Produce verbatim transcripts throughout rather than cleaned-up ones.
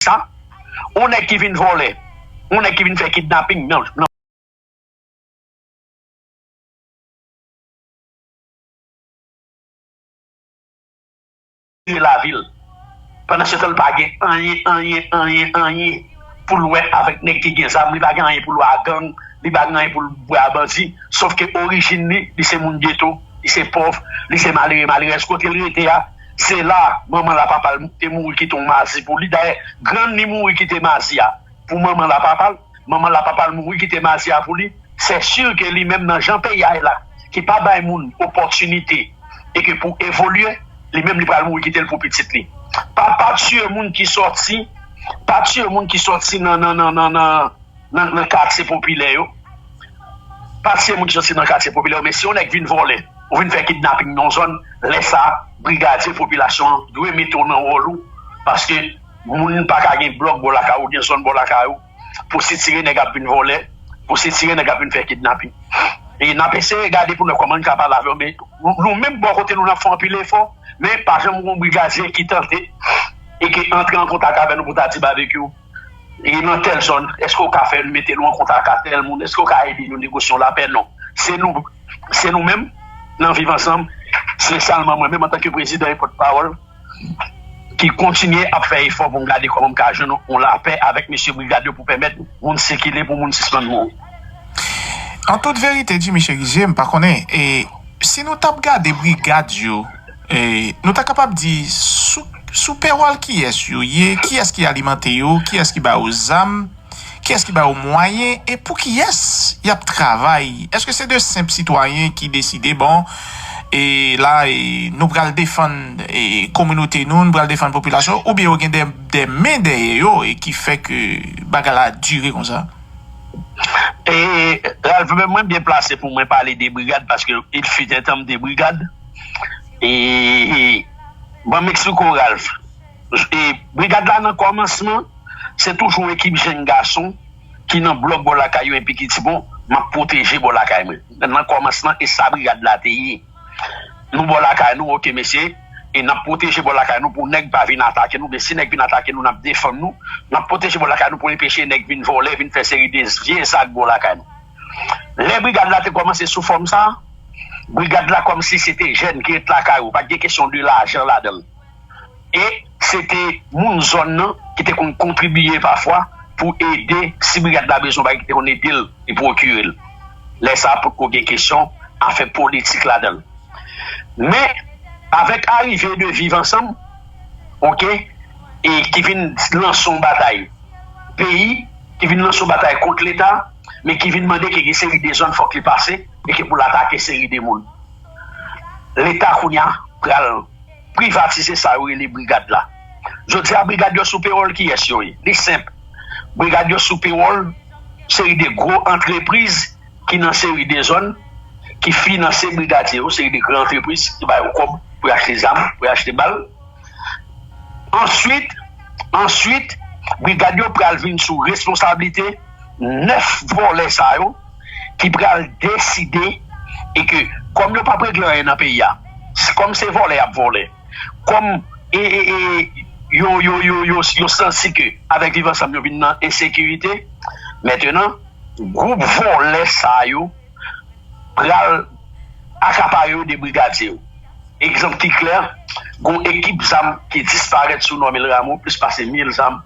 a, yon nèg ki vin vòlè, yon nèg ki vin fè kidnaping nan, nan lavil. Pandan se tan, li pa gen anyen, anyen, anyen, anyen pou l wè avèk nèg ki gen zam, li pa gen anyen pou l wè a gang, li pa gen anyen pou l wè a bandi, sòf ke orijin li, li se moun geto, li se pòv, li se malere, malerèz. Kote l rete a, se la manman l a papa l te mouri kite yon mazi pou li. Dayè, grann li mouri kite mazi a pou manman l a papa l, manman l a papa l mouri kite mazi a pou li. Se si ke li menm nan jan peyi a ye la, ki pa bay moun opòtinite e ke pou evolye, li menm li pral mouri kite l pou pitit li. Pa, pa tiye moun ki sòti, pa tiye moun ki sòti nan, nan, nan, nan, nan, nan, nan katye popilè yo. Pa tiye moun ki sòti nan katye popilè yo, men si yon nèg vin vòlè, ou vin fè kidnaping nan yon zòn, lè sa a, brigadye, popilasyon an dwe mete w nan wòl ou, paske moun pa ka gen blòk bò lakay ou, gen zòn bò lakay ou, pou sitire nèg ap vin vòlè, pou sitire nèg ap vin fè kidnaping. E n ap eseye gade pou n wè kòman n ka pale avè yo, men nou, nou menm bò kote nou, n ap fè anpil efò, men pa janm gen yon brigadye ki tante e ki antre an kontak avè nou pou ta di Babekyou, e nan tèl zòn, èske w ka fè n mete nou an kontak ak tèl moun? Èske w ka ede nou negosye yon lapè? Non. Se nou, se nou menm, nan Viv Ansanm, espesyalman mwen menm antanke prezidan e pòtpawòl, ki kontinye ap fè efò pou m gade kòman m ka jwenn yon lapè avèk mesye brigad yo pou pèmèt moun sikile, pou moun sispann mouri. An tout verite, Jimmy Cherizier, m pa konnen, e, si nou t ap gade brigad yo, e, nou ta kapab di sou, sou pewòl kiyès yo ye, kiyès ki alimante yo, kiyès ki ba yo zam, kiyès ki ba yo mwayen, e pou kiyès y ap travay? Èske se de senp sitwayen ki deside, bon, e la, e, nou pral defann, e, kominote nou, nou pral defann popilasyon, oubyen yo gen de, de men dèyè yo, e ki fè ke bagay la dire konsa? E, Ralph, menm mwen byen plase pou mwen pale de brigad, paske il fut un temps de brigad. E, e, ban m eksplike w, Ralph. E, brigad la, nan kòmansman, se toujou yon ekip jenn gason ki nan blòk bò lakay yo epi ki di, bon, m ap pwoteje bò lakay mwen. Nan kòmansman, e sa brigad la te ye. Nou bò lakay nou, oke, mesye, e n ap pwoteje bò lakay nou pou nèg pa vin atake nou, men si nèg vin atake nou, n ap defann nou, n ap pwoteje bò lakay nou pou enpeche nèg vin vòlè, vin fè seri de vye zak bò lakay nou. Lè brigad la te kòmanse sou fòm sa, brigad la kòmsi se te jèn ki ret lakay ou, pa t gen kesyon de lajan ladan l. E se te moun zòn nan ki te konn kontribiye pafwa pou ede, si brigad la bezwen yon bagay, ki te konn ede l, li pwokire l. Lè sa a, potko gen kesyon afè politik ladan l. Men, avèk arive de Viv Ansanm, oke, e ki vin lanse yon batay peyi, ki vin lanse yon batay kont Leta, men ki vin mande ke gen seri de zòn fòk li pase, e ke pou l atake seri de moun. Leta kounye a pral privatize sa yo rele brigad la. Jodi a, brigad yo sou pewòl kiyès yo ye? Li senp. Brigad yo sou pewòl seri de gwo antrepriz ki nan seri de zòn, ki finanse brigadye yo, seri de gran antrepriz ki ba yo kòb pou y achte zam, pou y achte bal. Answit, answit, brigad yo pral vin sou responsablite nèf vòlè sa yo ki pral deside e ke, kòm yo p ap regle anyen nan peyi a, kòm se vòlè y ap vòlè, kòm e, e, e, yo, yo, yo, yo, yo santi ke avèk Viv Ansanm yo vin nan ensekirite, mentenan, gwoup vòlè sa yo pral akapare yo de brigadye yo. Egzanp ki klè, gon ekip zam ki disparèt sou Normil Rameau, plis pase mil zam.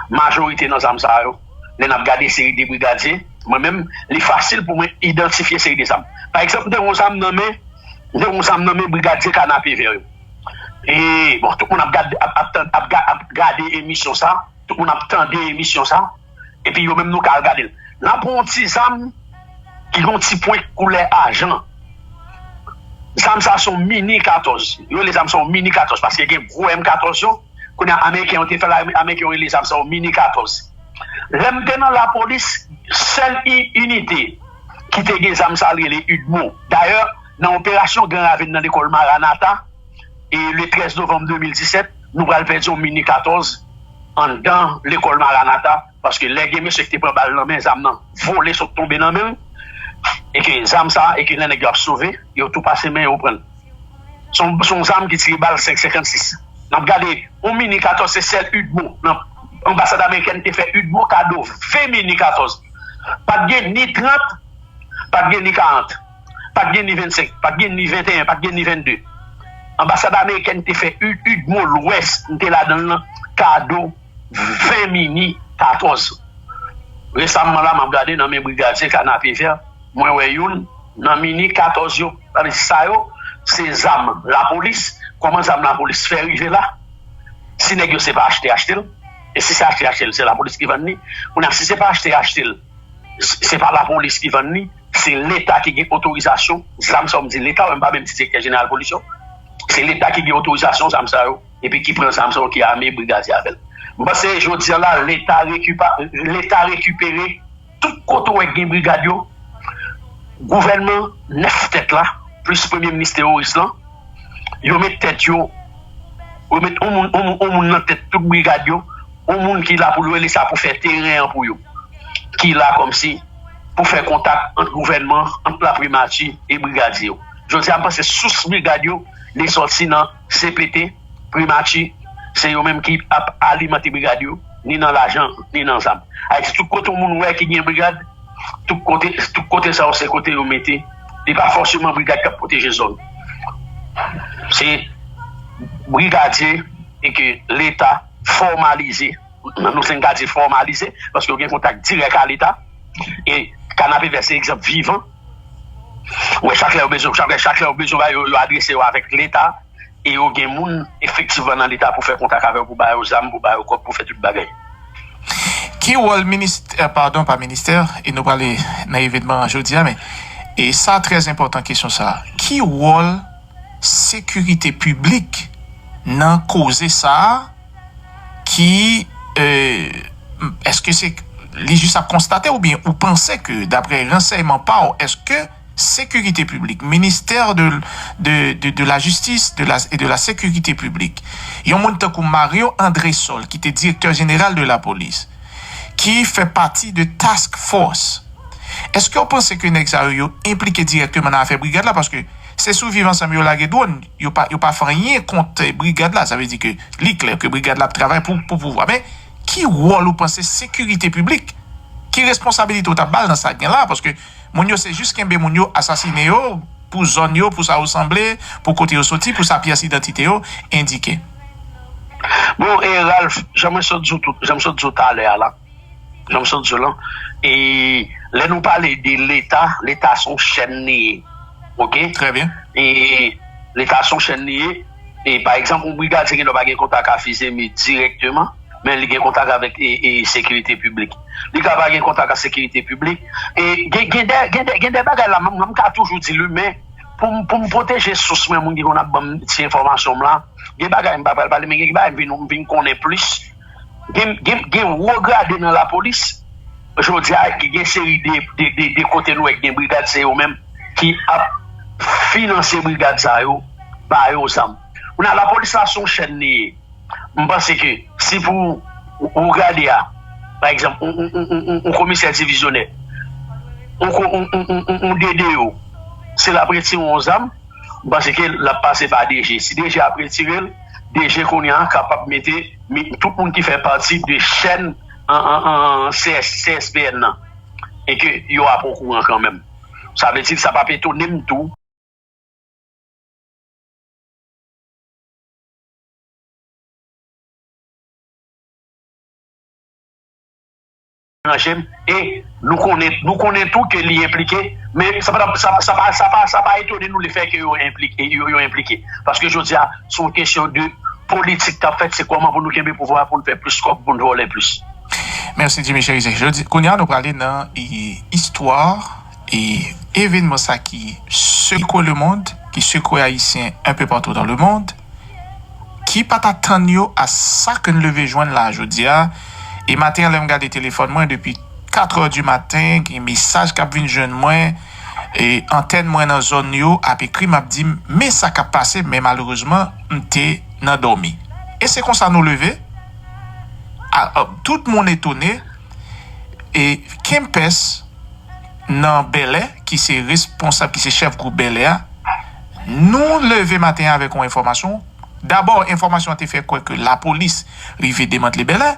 Majorite nan zam sa yo, lè n ap gade seri de brigadye, mwen menm, li fasil pou mwen idantifye seri de zam. Pa egzanp, m te gen yon zam nan men, m te gen yon zam nan men brigadye Kanapevè yo. E, bon, tout moun ap gade, ap, ap, ap, ap gade emisyon sa, tout moun ap tande emisyon sa, epi yo menm nou ka al gade l. N ap yon ti zam ki gen yon ti pwen koulè ajan. Zam sa se yon mini katòz. Yo rele zam sa yon mini katòz paske gen gwo M katòz yo. Kounye a, Ameriken yo te fè l, Ameriken yo rele zam sa yon mini katòz. Lè m te nan lapolis, sèl inite ki te gen zam sa l rele Udmo. Dayè, nan operasyon Gran Ravin nan lekòl Maranata, e le trèz novanm de mil disèt, nou pral pèdi yon mini katòz anndan lekòl Maranata, paske lè gen mesye ki te pran bal nan men, zam nan vole sot tonbe nan men l, e ke zam sa, e ke lè nèg yo ap sove, yo tou pase men yo pran l. Se yon, se yon zam ki tire bal senk senkannsis. N ap gade, yon mini katòz se sèl Udmo nan Anbasad amerikèn te fè Udmo kado ven mini katòz. Pa t gen ni trant, pa t gen ni karant, pa t gen ni vennsenk, pa t gen ni venteyen, pa t gen ni vennde. Anbasad amerikèn te fè Udmo Lwès, m te ladan l lan, kado ven mini katòz. Resamman la, m ap gade nan men brigadye Kanapevè, mwen wè youn nan mini katòz yo. Sa vle di sa yo, se zam lapolis. Kòman zam lapolis fè rive la? Si nèg yo se pa achte, achte l. E si se achte, achte l, se lapolis ki vann li. Kounye a, si se pa achte, achte l, se pa lapolis ki vann li, se Leta ki gen otorizasyon. Zam sa, m di Leta, m pa menm di direktè jeneral polis yo. Se Leta ki gen otorizasyon zam sa yo, epi ki pran zam sa yo, ki ame brigadye avè l. M panse jodi a la, Leta rekipa-, Leta rekipere tout kote w wè gen brigad yo, gouvènman nèf tèt la, plis premye minis teworis lan, yo met tèt yo, yo met yon moun, yon moun, yon moun nan tèt tout brigad yo, yon moun ki la pou l rele sa pou fè teren an pou yo, ki la kòmsi pou fè kontak ant gouvènman, ant laprimati e brigadye yo. Jodi a, m panse sous brigad yo, li sòti nan C P T, primati, se yo menm ki ap alimante brigad yo, ni nan lajan, ni nan zam. Ayiti, tout kote yon moun wè ki gen brigad, tout kote, tout kote sa yo se kote yo mete. Li pa fòseman brigad k ap pwoteje zòn. Se brigadye e ke Leta fòmalize. Nou te ka di fòmalize, paske yo gen kontak dirèk a Leta. E Kanapevè se egzanp vivan. Ou wè, chak lè yo bezwen, chak lè, chak lè yo bezwen, yo, yo adrese yo avèk Leta. E yo gen moun efektivman nan Leta pou fè kontak avè yo, pou ba yo zam, pou ba yo kòb, pou fè tout bagay. Ki wòl ministè, padon, pa ministè, e nou prale nan evènman an jodi a, men, e sa trè enpòtan kesyon sa a. Ki wòl sekirite piblik nan koze sa a ki, e, èske se li jis ap konstate oubyen ou panse ke, daprè ransèyman pa w, èske sekirite piblik, ministè de, de, de, de la jistis de la, e de la sekirite piblik, yon moun tankou Mario Andrésol, ki te direktè jeneral de lapolis, ki fè pati de task force, èske w panse ke nèg sa yo, yo enplike dirèkteman nan afè brigad la? Paske se sou Viv Ansanm yo lage dwòn, yo pa, yo pa fè anyen kont brigad la. Sa vle di ke li klè ke brigad la ap travay pou, pou pouvwa. Men, ki wòl ou panse sekirite piblik, ki responsabilite w t ap ba l nan sa k gen la? Paske moun yo se jis kenbe moun yo, asasine yo, pou zòn yo, pou sa yo sanble, pou kote yo soti, pou sa pyès idantite yo endike. Bon, e Ralph, jan mwen sot di w tout, jan m sot di w talè a la, jan m sot di w lan, e lè nou pale de Leta, Leta se yon chèn li ye. Oke? Trè byen. E Leta se yon chèn li ye. E pa egzanp, yon brigadye gen dwa pa gen kontak a Fizeme dirèkteman, men li gen kontak avèk, e, e, sekirite piblik. Li ka pa gen kontak a sekirite piblik. E gen, gen de, gen de, gen de bagay la, mwen, mwen, m ka toujou di li, men pou m, pou m pwoteje sous mwen, moun ki konn ap ban m ti enfòmasyon m la, gen bagay m pa pral pale, men gen bagay m vin, m vin konnen plis. Gen, gen, gen wo grade nan lapolis, jodi a, ki gen seri de, de, de, de kote nou wè ki gen brigad, se yo menm ki ap finanse brigad sa yo, ba yo zam. Kounye a, lapolis la se yon chèn li ye. M panse ke si pou ou, ou gade a, pa egzanp, yon, yon, yon, yon, yon komisè divizyonè, yon ko-, yon, yon, yon, yon, yon D D O, si l ap retire yon zam, m panse ke l ap pase pa D G. Si D G ap retire l, D G kounye a kapab mete mi-, tout moun ki fè pati de chèn an, an, an C S, C S P N nan. E ke yo ap okouran kanmenm. Sa vle di, sa p ap etone m tou. Ranje m, e nou konnen, nou konnen tou ke li enplike, men sa pa, sa, sa pa, sa pa, sa pa etone nou lefètke yo enplike, yo, yo enplike. Paske jodi a, se yon kesyon de politik k ap fèt, se kòman pou nou kenbe pouvwa a, pou n fè plis kòb, pou n vòlè plis. Mèsi, Jimmy Chérizier. Jodi, kounye a, nou prale nan, e, istwa e evènman sa ki sekwe lemonn, ki sekwe Ayisyen un peu partout dans le monde, ki pa t atann yo a sa ke n leve jwenn la jodi a. E maten an, lè m gade telefòn mwen, depi katrè di maten, gen mesaj k ap vin jwenn mwen, e antèn mwen nan zòn yo ap ekri m, ap di m, men sa k ap pase, men malerezman, m te nan dòmi. E se konsa nou leve. A, a, tout moun etone. E Kempès nan Bèlè, ki se responsab, ki se chèf gwoup Bèlè a, nou leve maten an avèk yon enfòmasyon. Dabò, enfòmasyon an te fè kwè ke lapolis rive demantle Bèlè,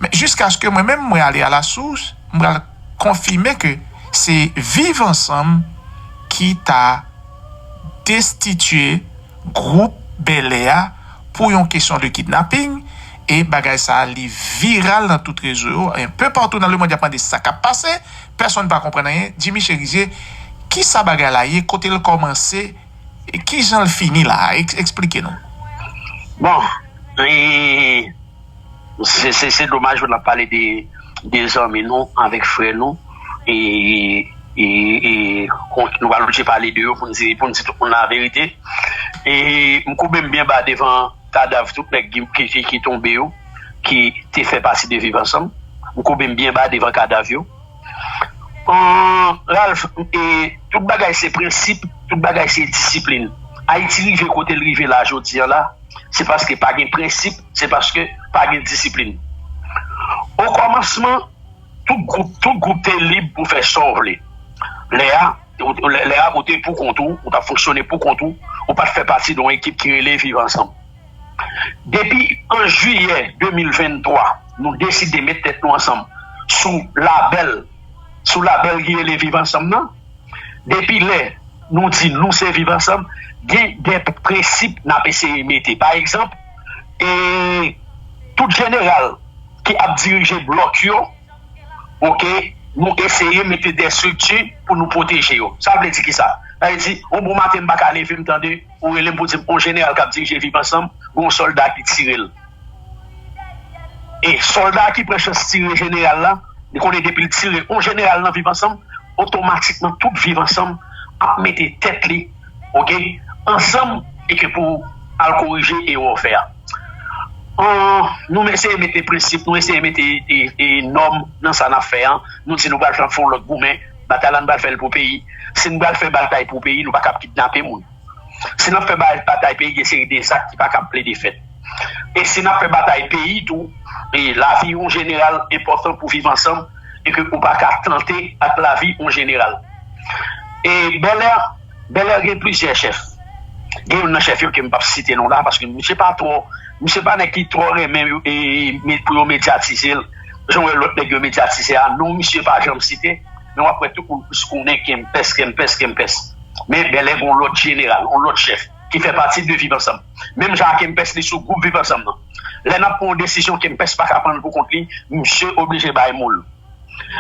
Men jiskaske mwen menm mwen ale alasous, m pral konfime ke se Viv Ansanm ki ta destitye gwoup Bèlè a pou yon kesyon de kidnaping. E bagay sa a li viral nan tout rezo yo, enpe patou nan lemonn y ap mande sa k ap pase. Pèsonn pa konprann anyen. Jimmy Cherizier, kisa bagay la ye, kote l kòmanse, e kijan l fini la a? Eksplike nou. Bon, e, se se se domaj pou n ap pale de de zanmi nou avèk frè nou, e e e nou pral oblije pale de yo pou n di pou n di tout moun laverite. E m koube m byen ba devan kadav tout nèg ki ki ki tonbe yo, ki te fè pati de Viv Ansanm. M koube m byen ba devan kadav yo. Ralph, e tout bagay se prensip, tout bagay se disiplin. Ayiti rive kote l rive la jodi a la, se paske pa gen prensip, se paske pa gen disiplin. Okòmansman, tout gwoup tout gwoup te lib pou fè sa w vle. Lè a, lè a ou te pou kont ou, ou t ap fonksyone pou kont ou, ou pa t fè pati de yon ekip ki rele Viv Ansanm. Depi an jiyè de mil venntwa, nou deside met tèt nou ansanm sou labèl sou labèl ki rele Viv Ansanm nan. Depi lè nou di nou se Viv Ansanm, gen de prensip n ap eseye mete. Pa egzanp, e tout jeneral ki ap dirije blòk yo, oke, nou eseye mete de estrikti pou nou pwoteje yo. Sa vle di kisa? Sa vle di, yon bon maten m pa ka leve m tande ou rele m pou di m yon jeneral k ap dirije Viv Ansanm, gen yon sòlda ki tire l. E sòlda a ki pran chans tire jeneral la, li konnen depi l tire yon jeneral nan Viv Ansanm, otomatikman tout Viv Ansanm ap mete tèt li, oke, ansanm e ke pou al korije erè w fè a. An, nou eseye mete prensip, nou eseye mete e, e, nòm nan sa n ap fè an. Nou di nou pral fè yon lòt goumen, batay la n pral fè l pou peyi. Si n pral fè batay pou peyi, nou pa kab kidnape moun. Si n ap fè batay peyi, gen seri de zak ki pa kab plede fèt. E si n ap fè batay peyi tou, e lavi yon jeneral enpòtan pou Viv Ansanm, e ke ou pa ka tante ak lavi yon jeneral. E Bèlè, Bèlè gen plizyè chèf. Gen youn nan chèf yo ke m p ap site non la, paske misye pa twò, misye pa nèg ki twò renmen pou yo medyatize l. Jan w wè lòt nèg yo medyatize a, non misye pa janm site, men w ap wè tout moun plis konnen Kempès, Kempès, Kempès. Men Bèlè gen yon lòt jeneral, yon lòt chèf ki fè pati de Viv Ansanm. Menm jan ak Kempès, li sou gwoup Viv Ansanm nan. Lè n ap pran yon desizyon, Kempès pa ka pran l pou kont li, misye oblije bay mo l.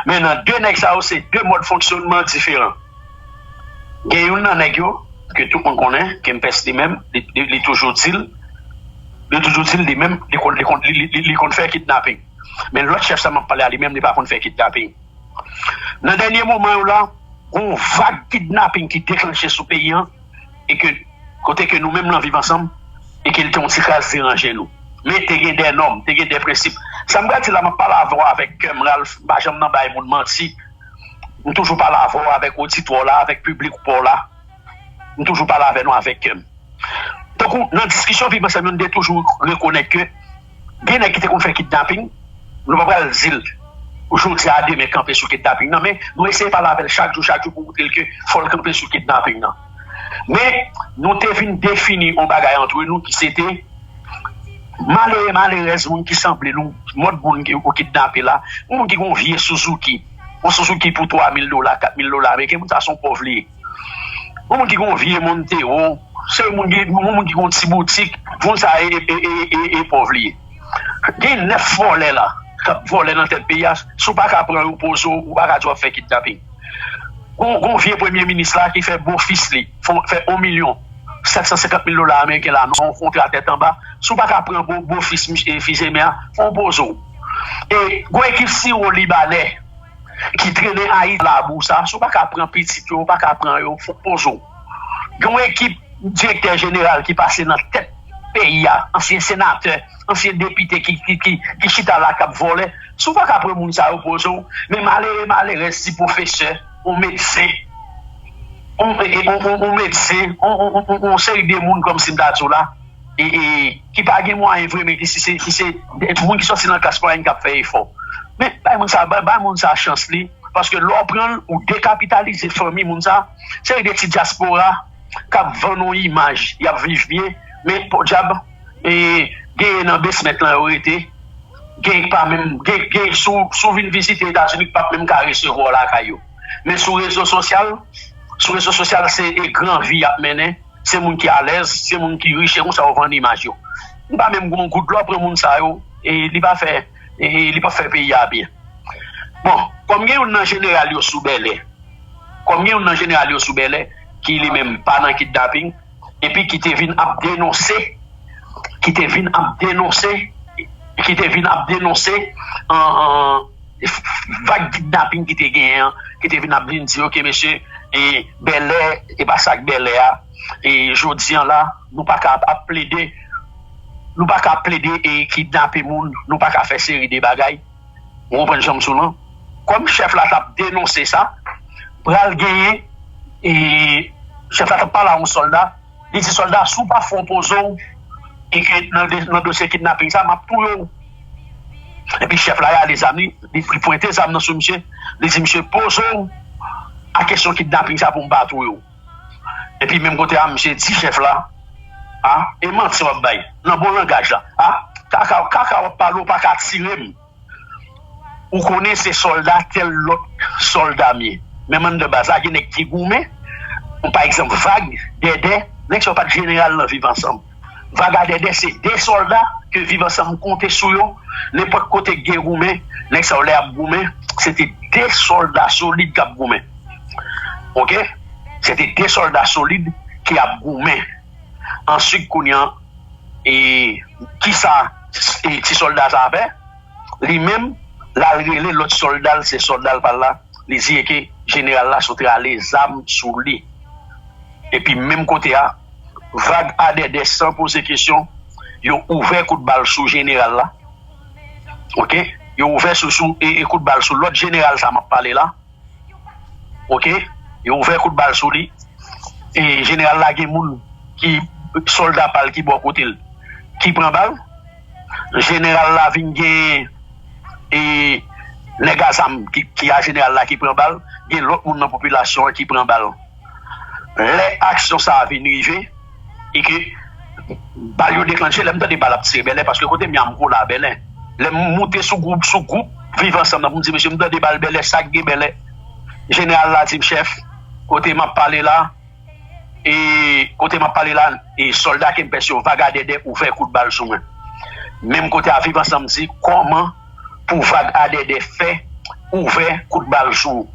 Men nan de nèg sa yo, se de mòd fonksyònman diferan. Gen youn nan nèg yo, ke tout moun konnen, Kempès li menm, li, li, li toujou di l, li toujou di l li menm, li konn, li konn, li, li, li, li konn fè kidnaping. Men lòt chèf sa m ap pale a li menm, li pa konn fè kidnaping. Nan dènye moman yo la, gon vag kidnaping ki deklanche sou peyi an, e ke kote ke nou menm nan Viv Ansanm, e ke l te yon ti kras deranje nou. Men te gen de nòm, te gen de prensip. Sa m pral di la, m ap pale avè w avèk kè m, Ralph, m pa janm nan bay moun manti. M toujou pale avè w avèk oditwa w la, avèk piblik pa w la. M toujou pale avè nou avèk kè m. Tankou nan diskisyon Viv Ansanm yo, nou te toujou rekonèt ke gen nèg ki te konn fè kidnaping, nou pa pral di l jodi a demen kanpe sou kidnaping nan, men nou eseye pale avè l chak jou, chak jou pou montre l ke fò l kanpe sou kidnaping nan. Men nou te vin defini yon bagay antre nou ki se te malere, malerèz, moun ki sanble nou, mòd moun ki ou kidnape la, yon moun ki gen yon vye Suzuki, yon Suzuki pou twa mil dola, kat mil dola ameriken, moun sa se yon pòv li ye. Yon moun ki gen yon vye Montero, se yon moun ki, yon moun ki gen yon ti boutik, moun sa e, e, e, e, e pòv li ye. Gen nèf vòlè la k ap vòlè nan tèt peyi a, si w pa ka pran yo poze w, ou pa ka di w ap fè kidnaping. Gon, gon vye premye minis la ki fè bofis li, fè yon milyon sèt san senkant mil dola ameriken la nan yon kontra tèt anba, si w pa ka pran bofis fizeme a, fè w poze w. E gon ekip siwo libanè ki trennen Ayiti labou sa, si w pa ka pran pitit yo, ou pa ka pran yo, fè w poze w. Gen yon ekip direktè jeneral ki pase nan tèt peyi a, ansyen senatè, ansyen depite ki, ki, ki, ki chita la k ap vòlè, si w pa ka pran moun sa yo poze w, men malere, malerèz, ti pwofesè, yon medsen, yon, yon, yon, yon medsen, yon, yon, yon, yon seri de moun kòm si m ta di w la, e, e, ki pa gen mwayen vre, men ki si se, ki se moun ki sòti nan klas mwayen k ap fè efò. Men bay moun sa, bay, bay moun sa chans li, paske lè w pran l, ou dekapitalize fanmi moun sa, seri de ti dyaspora k ap vann yon imaj, y ap viv byen, men podyab, e, genyen nan basement lan yo rete, Gen k pa menm, gen, gen sou, sou vin vizite Etazini k p ap menm ka resevwa w lakay yo. Men sou rezo sosyal, sou rezo sosyal se e gran vi y ap mennen, se moun ki alèz, se moun ki rich, e konsa yo vann imaj yo. M pa menm gon goud lò pran moun sa yo, e li pa fè, e li pa fè peyi a byen. Bon, kòm gen youn nan jeneral yo sou bèlè, kòm gen youn nan jeneral yo sou bèlè, ki li menm pa nan kidnaping, epi ki te vin ap denonse, ki te vin ap denonse, ki te vin ap denonse an, an, vag kidnaping ki te genyen an, ki te vin ap vin di, ok, mesye, e bèlè, e pa sa k bèlè a, e jodi an la, nou pa ka ap plede, nou pa ka ap plede e kidnape moun, nou pa ka fè seri de bagay. Ou konprann jan m sou lan? Kòm chèf la t ap denonse sa, pral genyen, e chèf la t ap pale a yon sòlda, li di sòlda, si w pa fè yon poze w, e ke nan, nan dosye kidnaping sa, m ap touye w. Epi chèf la rale zam li, li, li pwente zam nan sou misye, li di misye, poze w a kesyon kidnaping sa pou m pa touye w. Epi menm kote a, misye di chèf la, a, e manti w ap bay, nan bon langaj la, a, kaka, kaka w ap pale, w pa ka tire m. Ou konnen se sòlda tèl lòt sòlda m ye. Menm anndan baz la, gen nèg ki goumen. Pa egzanp, Vag, Dèdè, nèg sa yo pa t jeneral nan Viv Ansanm. Vag a Dèdè se de sòlda ke Viv Ansanm konte sou yo. Nenpòt kote k gen goumen, nèg sa yo lè y ap goumen, se te de sòlda solid k ap goumen. Oke? Se te de sòlda solid ki ap goumen. Answit, kounye a, e, kisa, e, ti sòlda sa a fè? Li menm, l al rele lòt sòlda l, se sòlda l pa l la, li di ke jeneral la sot rale zam sou li. Epi menm kote a, Vag a Dèdè san poze kesyon, yo ouvè kout bal sou jeneral la. Oke? Yo ouvè sou, sou, e, e kout bal sou lòt jeneral sa m ap pale la. Oke? Yo ouvè kout bal sou li. E jeneral la gen moun ki, sòlda pa l ki bò kote l, ki pran bal. Jeneral la vin gen, e, nèg a zam ki, ki a jeneral la ki pran bal. Gen lòt moun nan popilasyon an ki pran bal. Lè aksyon sa a vin rive, e ke bal yo deklanche, lè m tande bal ap tire Bèlè, paske kote m ye a m kole a Bèlè. Lè m moute sou gwoup, sou gwoup Viv Ansanm nan pou m di, mesye, m tande bal Bèlè, sa k gen Bèlè? Jeneral la di m, chèf, kote m ap pale la, e kote m ap pale la, e sòlda Kempès yo, Vag a Dèdè, ouvè kout bal sou mwen. Menm kote a Viv Ansanm di, kòman pou Vag a Dèdè fè ouvè kout bal sou ou?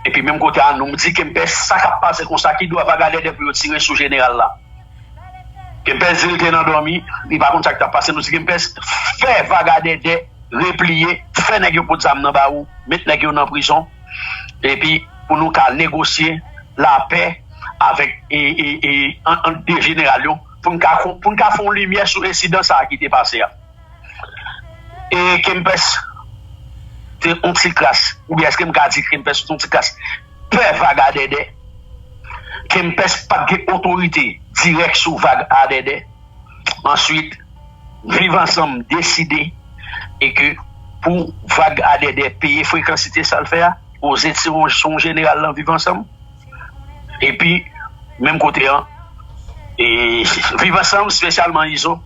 Epi menm kote a, nou di Kempès, sa k ap pase konsa, ki dwa Vag a Dèdè pou yo tire sou jeneral la? Kempès di l te nan dòmi, li pa konn sa k t ap pase. Nou di Kempès, fè Vag a Dèdè repliye, fè nèg yo pot zam nan ba ou, met nèg yo nan prizon, epi pou nou ka negosye lapè avèk, e, e, e, an, ant de jeneral yo, pou n ka, pou n ka fè yon limyè sou ensidan sa a ki te pase a. E Kempès te yon ti kras, oubyen èske m ka di Kempès te yon ti kras pè Vag a Dèdè? Kempès pa t gen otorite dirèk sou Vag a Dèdè. Answit, Viv Ansanm deside e ke pou Vag a Dèdè peye frekansite sa l fè a, poze ti wonj sou yon jeneral nan Viv Ansanm. Epi, menm kote an, e, Viv Ansanm, espesyalman Izo,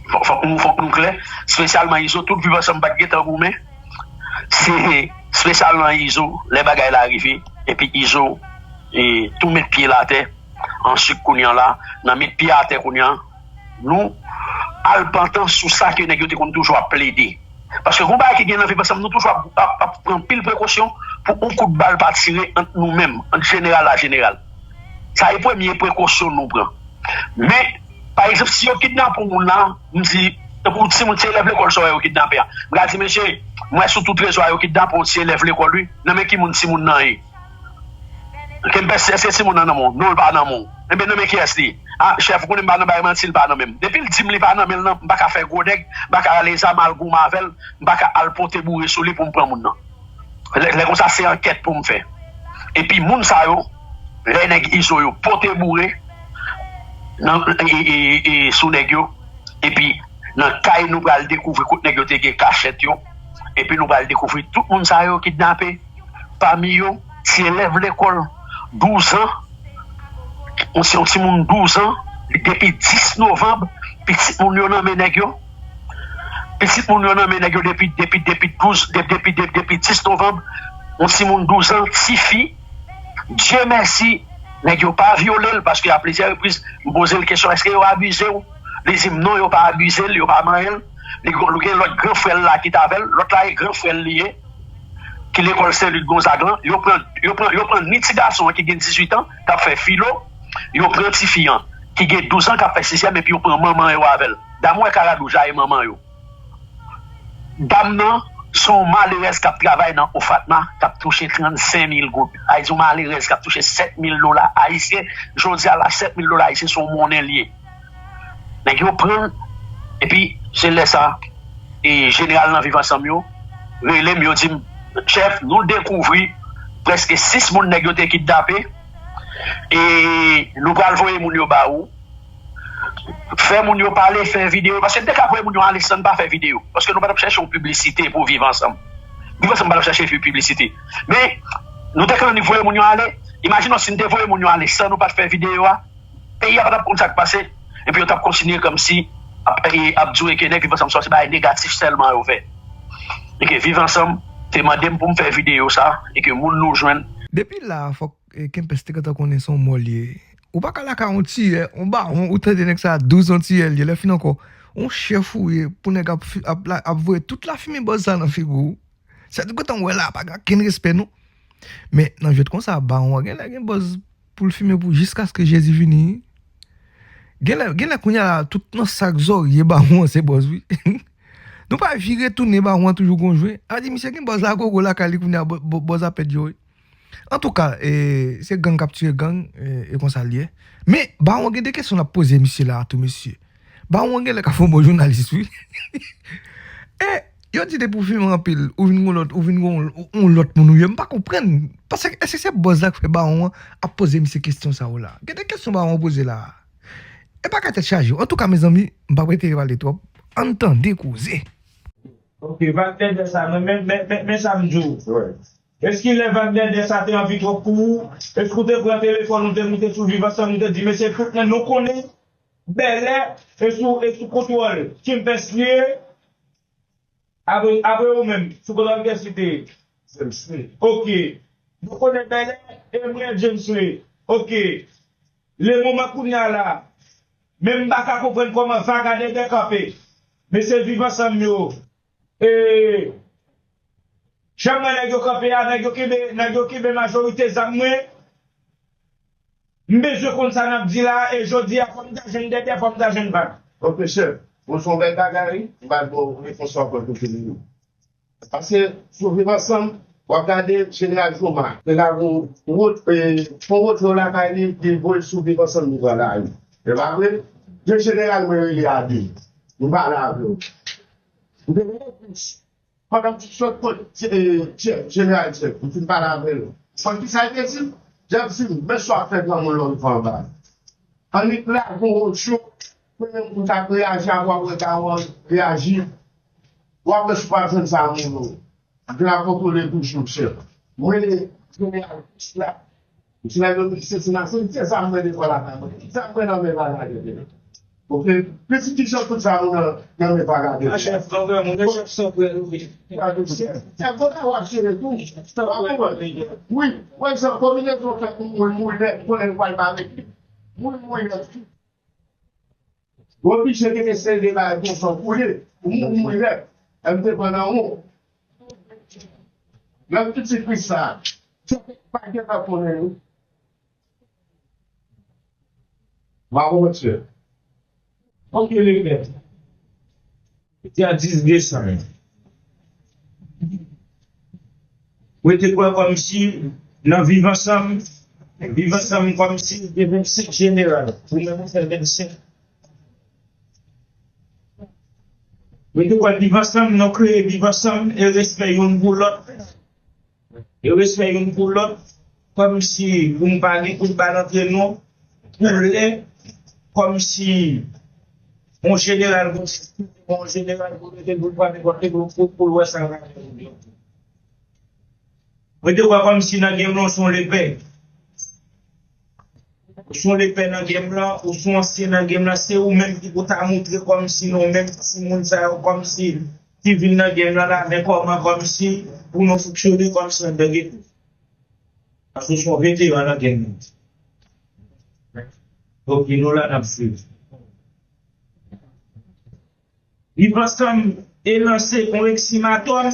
fò- fòk nou, fòk nou klè, espesyalman Izo, tout Viv Ansanm pa t gentan goumen. Se espesyalman Izo, lè bagay la rive, epi Izo, e, tou met pye l atè. Answit, kounye a la, nan met pye atè kounye a, nou al pantan sou sa ke nèg yo te konn toujou ap plede. Paske gon bagay ki gen nan Viv Ansanm, nou toujou ap, ap, ap pran pil prekosyon pou yon kout bal pa tire ant nou menm, ant jeneral a jeneral. Sa e premye prekosyon nou pran. Men, pa egzanp, si yo kidnape yon moun la, m di, tankou timoun, ti elèv lekòl sa w wè yo kidnape a. M ka di, mesye, m wè sou tout rezo a yo kidnape yon ti elèv lekòl, wi. Nan men ki moun timoun nan ye? Kempès, èske timoun nan nan men w? Non, l pa nan men w. Enben, nan men kiyès li ye? A, chèf, ou konnen m pa nan bay manti, l pa nan men m. Depi l di m li pa nan men l nan, m pa ka fè gwo nèg, m pa ka rale zam al goumen avè l, m pa ka al pote boure sou li pou m pran moun nan. Lè, lè konsa, se ankèt pou m fè. Epi moun sa yo, lè nèg Izo yo pote boure nan, e, e, e, sou nèg yo, epi nan kay nou pral dekouvri kot nèg yo te gen kachèt yo, epi nou pral dekouvri tout moun sa yo kidnape. Pami yo, ti elèv lekòl douz an, yon, se yon timoun douz an, depi dis novanm, pitit moun yo nan men nèg yo. Pitit moun yo nan men nèg yo depi, depi, depi douz, de-, depi, de-, depi dis novanm, yon timoun douz an, tifi. Dye mèsi, nèg yo pa vyole l, paske a plizyè repriz, m poze l kesyon, èske yo abize w? Li di m non, yo pa abize l, yo pa manyen l. Li gen, li gen lòt gran frè l la ki t avè l, lòt la e gran frè l li ye, ki lekòl Sen Lit Gonzag lan. Yo pran, yo pran, yo pran ni ti gason an ki gen dizuit an, k ap fè filo, yo pran tifi an, ki gen douz an, k ap fè sizyèm, epi yo pran manman yo avè l. Dam wè Karadouj la e manman yo. Dam nan se yon malerèz k ap travay nan Ofatma, k ap touche trannsenk mil goud. Sa vle di yon malerèz k ap touche sèt mil dola ayisyen. Jodi a la, sèt mil dola ayisyen se yon monnen l ye. Nèg yo pran l, epi se lè sa, e, jeneral nan Viv Ansanm yo rele m, yo di m, chèf, nou dekouvri prèske sis moun nèg yo te kidnape, e nou pral voye moun yo ba ou. Fè moun yo pale, fè videyo, paske n te ka voye moun yo ale san n pa fè videyo, paske nou pa t ap chèche yon piblisite pou Viv Ansanm. Viv Ansanm pa t ap chèche piblisite. Men, nou te ka annik voye moun yo ale. Imajine w si n te voye moun yo ale san nou pa t fè videyo a, peyi a pa t ap konn sa k pase, epi yo t ap kontinye kòmsi ap, e, ap di w ke nèg Viv Ansanm sòti, bagay negatif sèlman yo fè. E ke Viv Ansanm te mande m pou m fè videyo sa, e ke moun nou jwenn. Depi la, fòk, e, Kempès te gentan konnen se yon mò l ye. Ou pa ka lakay yon tiyè, yon bawon, ou tande nèg sa a douz an tiyè l ye, lè fini ankò, yon chèf ou ye, pou nèg ap fi-, ap la, ap voye tout lafimen bòz sa nan figi w. Sa tou gentan wè la, pa gen okenn respè non. Men nan jwèt konsa, bawon an genlè gen bòz pou l fimen pou jiskaske Jezi vini. Genlè, genlè kounye a la, tout nan sak zòrye bawon an se bòz wi. Nou pa vire tounen bawon an toujou gon jwe. A di misye gen bòz la gogo lakay li kounye a, bò-, bò-, bòz a pèdi yo wi. Antouka, e, se gang k ap tiye gang, e, e konsa l ye. Men, bawon gen de kesyon l ap poze misye la a tou, mesye. Bawon genlè ka fè yon bon jounalis, wi. E, yo di depi w fimen anpil, ou vin yon lòt, ou vin yon, yon lòt moun ou ye. M pa konprann. Paske èske se bòz la k fè bawon an ap poze misye kesyon sa yo la? Gen de kesyon bawon an poze la a. E bagay tèt chaje wi. Antouka, mezanmi, m p ap rete pale twòp. Ann tande koze. Ok, vag dèdè sa, men, men, men, men, men sa m di w. Èske lè vag dèdè sa te anvi twòp pou ou? Èske w te pran telefòn ou, te moute sou Viv Ansanm, ou te di, mesye, tout moun nou konnen, Bèlè, e sou, e sou kontwòl Kempès li ye? Apre, apre ou menm, sou kontwòl kiyès li te ye? James Lee. Ok. Nou konnen Bèlè, e mwen James Lee. Ok. Le moman kounye a la, men m pa ka konprann kòman vag a dèdè kanpe. Mesye Viv Ansanm yo, e, jan m wè nèg yo kanpe a, nèg yo kenbe, nèg yo kenbe majorite zam mwen. M bezwen konn sa n ap di la, e jodi a, fò m ta jwenn dèdè, fò m ta jwenn vag. Ok, chèf. Bon, se yon bèl bagay, wi. M pral ba w repons sa w pral poze li. Paske, sou Viv Ansanm, w ap gade Jeneral Joma, te lage yon wot-, e, yon wotlo lakay li, li voye l sou Viv Ansanm, li pran lari. E pa vre? Gen jeneral mwen rele a de. M pale avè w. M te rele plis. Pandan m t sot kot, e, Jeff, Jeneral Jeff, m fin pale avè l. Konn kisa l te di m? Jeff di m, men sa w ap fè granmoun la w rive anba. Annik lage yon wotlo, premye moun k ap reyaji a, w ap wè Gawon reyaji. W ap wè si w pa jwenn sa moun ou. Vin ap kontwole toujou, chèf. Mwen, Jeneral Bush la, Ti nèg yo di se ti nasyonalite, sa m wè devan lakay mwen. Sa m wè nan men bagay yo. Ok? Pitit kijan tout sa nou nan, nan men bagay yo. A chèf, nan vrè moun, chèf san frè nou ye. Chèf, chèf, chèf, kote w ap jere tou? Sa w konprann? Wi, pa egzanp, konbinezon fèt moun mouri, mouri nèt, konnen l pral bare. Moun mouri nèt. Oblije gen eseye de bagay konsa pou li. Ou mouri, mouri nèt. M te pran nan ou. Lè m piti Kris sa, se pa gentan konnen wi. Bravo, mesye. Ok, le pè. Te a dis desanm. Mwen te kwè kòmsi nan Viv Ansanm, Viv Ansanm kòmsi te vennsenk jeneral. Pou mwen, mwen fè vennsenk. Mwen te kwè Viv Ansanm, nou kreye Viv Ansanm e respè youn pou lòt. E respè youn pou lòt, kòmsi pou n pa gen kout bal antre nou, pou lè, kòmsi yon jeneral, yon jeneral pou mete pou l pa nenpòt ki pou, pou, pou l wè sa l ka fè. Mwen te wè kòmsi nan gen yon son lepè. Ou se yon lepè nan game lan, ou se yon ansyen nan game lan, se ou menm ki pou ta moutre kòmsi non menm timoun sa yo, kòmsi ki vin nan game lan la, men kòman kòmsi pou nou fonksyone kòmsi anndan geto. Paske ou se yon veteran nan game lan. Ok, nou la n ap swiv. Viv Ansanm e lanse yon eksimatòm.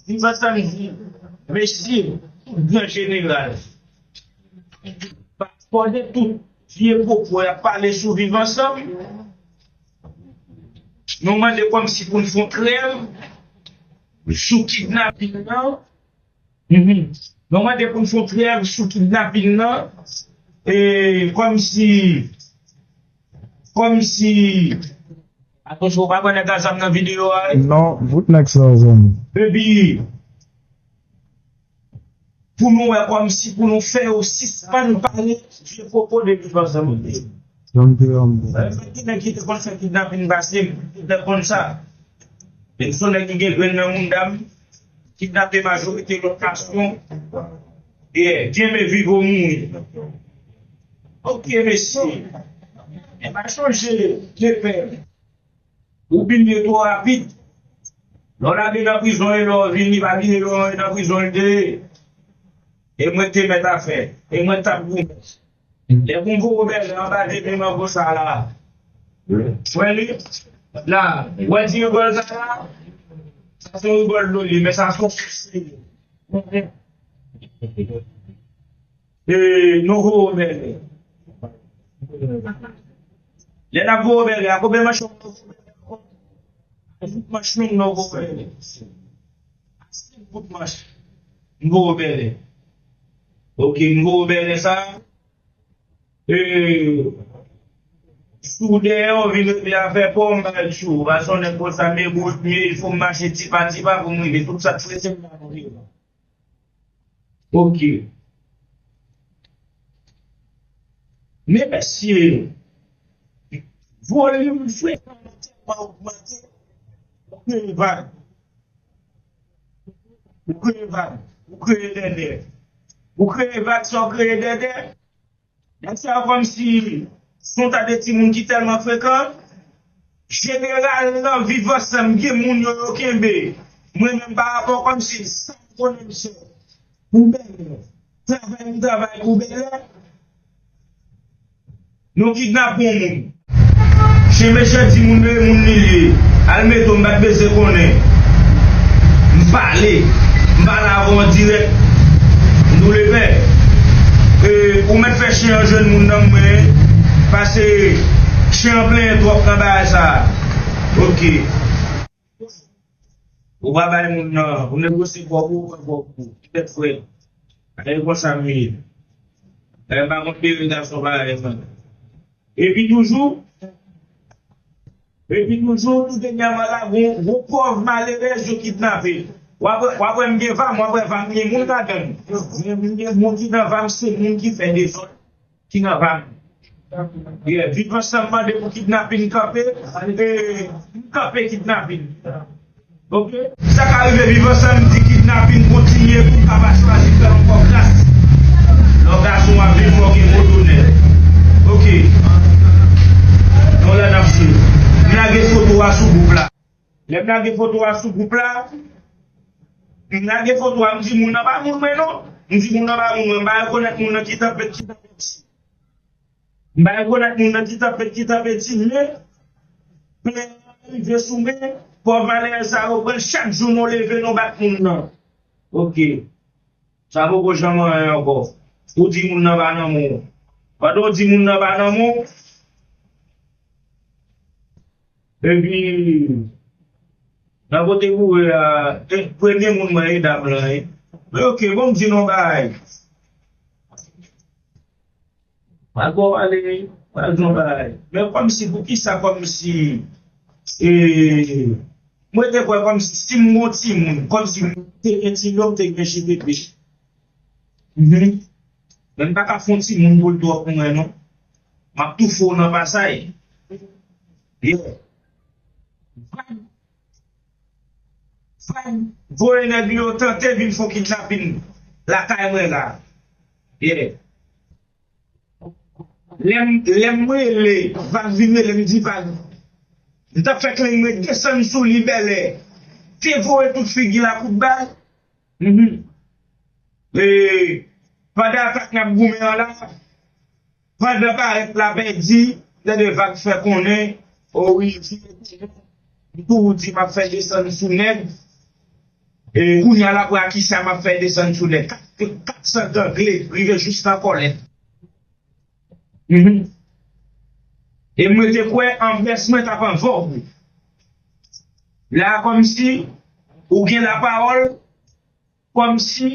Viv Ansanm di, mesye, gran jeneral, pa fò de tout vye pwopo y ap pale sou Viv Ansanm. Nou mande kòmsi pou n fè yon trèv sou kidnaping nan. Mhm. Nou mande pou n fè yon trèv sou kidnaping nan. E kòmsi, kòmsi, atansyon, ou pa wè nèg a zam nan videyo a, wi? Non, bout nèg sa, zanmi. Epi, pou nou wè kòmsi, pou nou fè yo sispann pale vye pwopo de Viv Ansanm. Yon de, yon de. Gen nèg ki te konn fè kidnaping pase, ki te konn sa. Men se yon nèg ki gen grenn nan mouda m. Kidnape majorite lòt nasyon. Yeah, kenbe viv ou mouri. Ok, mesye. E pa chonje, lepè. Ou bliye twò rapid. Lè w lage nan prizon e lè w vini, pa bliye lè w nan prizon l te ye. E mwen te mèt afè. E mwen t ap goumen. Lè pou m voye w bèlè anba de men mango sa la. Wè li? La. Wè ti rigòl sa la? Sa se yon rigòl dlo li, men sa se yon sous li ye. E, nou voye w bèlè. Lè n ap voye w bèlè, a konbyen manch nou voye w bèlè? A senk manch nou voye w bèlè. A senk bout manch. Nou voye w bèlè. Ok, nou voye w bèlè sa. E, si w dèyè w vin regle afè pa w, m pa wè l sou ou. Paske yon nèg konsa, men bout, men il fò m mache tipa tipa pou m rive. Tout sa k prese m nan rive. Ok. Men mesye, volim frekan an tèlman ogmante, ou kreye vag. Ou kreye vag. Ou kreye dèdè. Ou kreye vag, sa w kreye dèdè. Nèg sa yo kòmsi se yon ta de timoun ki tèlman frekan. Jeneral nan Viv Ansanm, gen moun yo, yo kenbe. Mwen menm pa rapò kòmsi sa m konnen m se pou bèlè. Travay m travay pou bèlè. Nou kidnape yon moun. Chen mechan di moun, e moun li ye. Al mete w, m pa t bezwen konnen. M pale. M pale avè w an dirèk. M tou lepè. E, ou mèt fè chen an jwenn moun nan mwen. Pase chen an plenyen twòp nan bagay sa. Ok. Ou pa bay moun nan. Ou negosye kòb ou, ou pran kòb ou. Petèt frè. E konsa m ye. E m pa konn pere gason parèy mwen. Epi toujou, epi toujou, tou dènyèman la, gon, gon pòv malerèz yo kidnape. W ap, w ap wè m gen vam, w ap wè vam gen moun ladan l. Men m gen moun ki nan vam, se moun ki fè dezòd, ki nan vam. Yeah, Viv Ansanm mande pou kidnapin kanpe, e, kanpe kidnapin. Ok? Sa ka rive Viv Ansanm di kidnapin kontinye pou w ka pa chwazi fè l ankò gras. Lè w gason w ap viv fò w gen bon donè. Ok. Nou la n ap swiv. M lage foto a sou gwoup la. Lè m lage foto a sou gwoup la, m lage foto a, m di moun nan pa moun mwen non. M di moun nan pa moun mwen, m pa rekonèt moun nan ki tanpèt, ki tanpèt. M pa rekonèt moun nan ki tanpèt, ki tanpèt, men plen rive sou men, pòv malerèz sa yo pran l chak jou nou leve nou bat moun nan. Ok. Sa poko janm anyen ankò. Ou di moun nan pa nan men w. Pandan w di moun nan pa nan men w, epi nan kote kouri a, e, premye moun mwen e dam lan, e. Men ok, bon, m di nou bagay. Pral ba w pale, pral di yon bagay. Men kòmsi, poukisa kòmsi, e, mwen te kwè kòmsi si m gon timoun, kòmsi m te gen timoun, m te gen J P P. Mhm. Men m pa ka fè yon timoun pou l twòp pou mwen, non. M ap toufe w nan pasay. Yeah. Frè m, frè m, voye nèg yo tante vin fè yon kidnapin lakay mwen la. Yeah. Lè m, lè m rele, Vag vin rele m, di Vag. M t ap fè kleng mwen desann sou li bèlè. Te voye tout figi l a kout bal. Mhm. E, pandan atak n ap goumen an la, pandan barèt la pèdi, tande Vag fè konnen, o wi, m tou di m ap fè desann sou nèg. E, kounye a la pou akisa m ap fè desann sou nèg. Kat, kat san gangle, rive jis nan kòlèt. Mhm. E mwen te kwè anvès mwen t ap anvè w. La, kòmsi, ou gen lapawòl, kòmsi,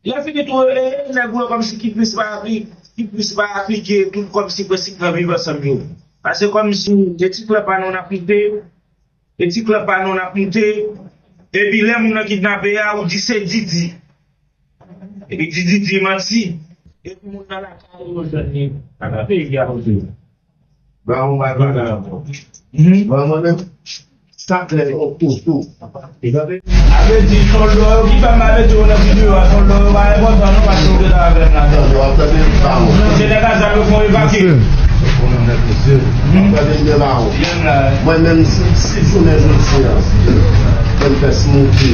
lè fini tou, e, nèg ou yo kòmsi ki plis pa apli-, ki plis pa aplike tout kòmsi prensip nan viv ansanm yo. Paske kòmsi, e ti klèb pa nou n ap moute, e ti klèb pa nou n ap moute, epi lè moun nan kidnape a, ou di se Didi. Epi Didi di manti. Epi moun nan lakay yo jwenn li. Sa nan peyi a, monchè. Ba yon bay bagay ankò. Mhm. Ba mwen menm, sa klè yon tou tou. Sa vle di, sòlda yo ki fè m pa mete yo nan videyo a, sòlda yo pa enpòtan non, paske yo gentan avè m ladan. Yo ap tande m pa ou. Se nèg a zam yo fè m evakye. Mesye, w ap tande m byen ba ou. Menm la, wi. Mwen menm, si, si jounen jodi a, M P S monte,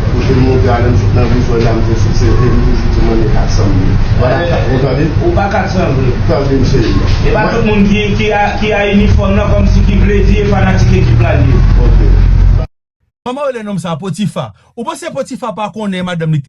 kote m monte a, lè m sot nan prizon la, m te sot se vre, m toujou di mwen e kat san mil. Vwala, ou tande? Ou pa kat san vre. Tande m cheri. E pa tout moun ki, ki a, ki a inifòm nan kòmsi ki vle di e fanatik ekip la li ye. Ok. Kòman yo rele nonm sa? Potifa. Ou panse Potifa pa konnen madanm li?